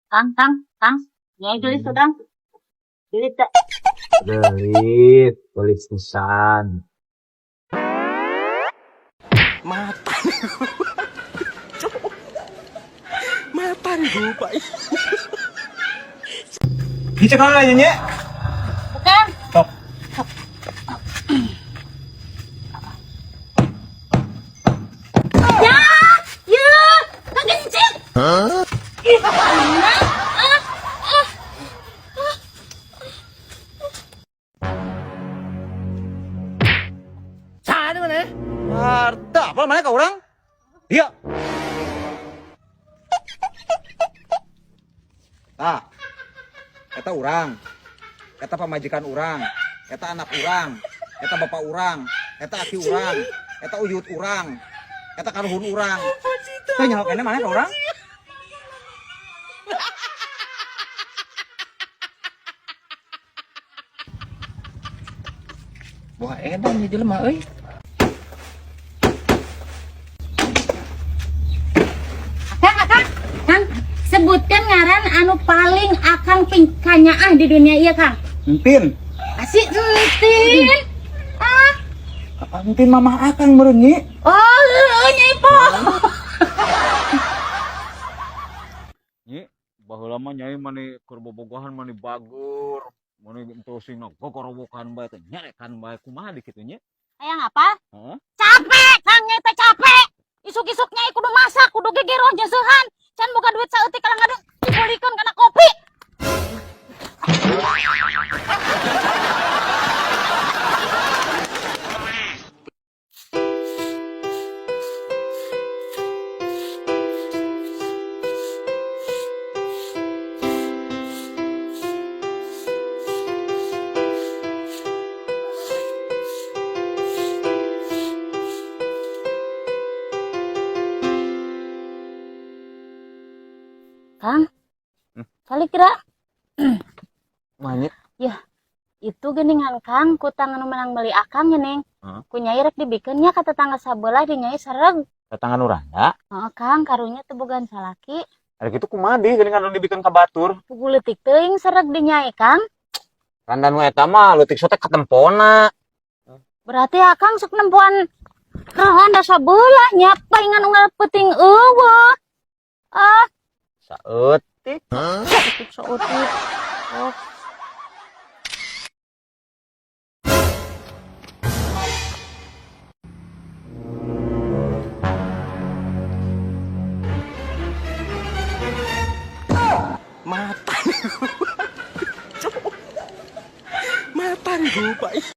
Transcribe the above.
Kang, Kang, Kang. Nyai geulis sedang. Geulis teh. Gelit, gelis pisan. Mata nih. Mata nih Pak. Dicek aja nya. Bukan. Top. Ya, ya, kagencet. Ih, nah, ah, ah. Sana mana? Harta apa mana kau orang? Iya. Tah. Eta urang. Eta pamajikan urang. Eta anak urang. Eta bapak urang. Eta aki urang. Eta uyut urang. Eta karuhun urang. Teh nyaho keneh mana ka urang? Wah, edan ya jelema euy. Kang, Akang, Kang, sebutkan ngaran anu paling Akang pingkanyaah di dunia iya, Kang. Entin. Asih entin. Ah, Entin mamah akang meureun nyi. Oh, heueuh nya ipo. Nyi, baheula mah nyai mani keur bobogohan mani bager, mani entu sing gogorowokan bae teh nyarekan bae kumaha di kitu nya? Hayang apa? Heeh. Capek, Kang, nyai teh capek. Isuk-isuk nyai kudu masak, kudu gegeroh jeuseuhan. Can boga duit saeutik kalah ngadu dibulikeun kana kopi. Kang, kali kira Mah nya. Ya, itu geningan Kang, kutang anu menang beli Akang geuning. Heeh. Ku nyai rek dibikeun nya ka tetangga sabelah di nyai sereg. Tetangga nu randa? Heeh, Kang, karunya teu bogaan salaki. Ari kitu kumaha deui geuningan anu dibikeun ka batur? Pugu leutik teuing sereg di nyai, Kang. Randa nu eta mah leutik sote katempona. Berarti Akang sok nempoan randa sabelah nya palingan unggal peuting eueuh. Ah, Saeutik. Saeutik saeutik. Oh. Mata nih. Mata nih Pak.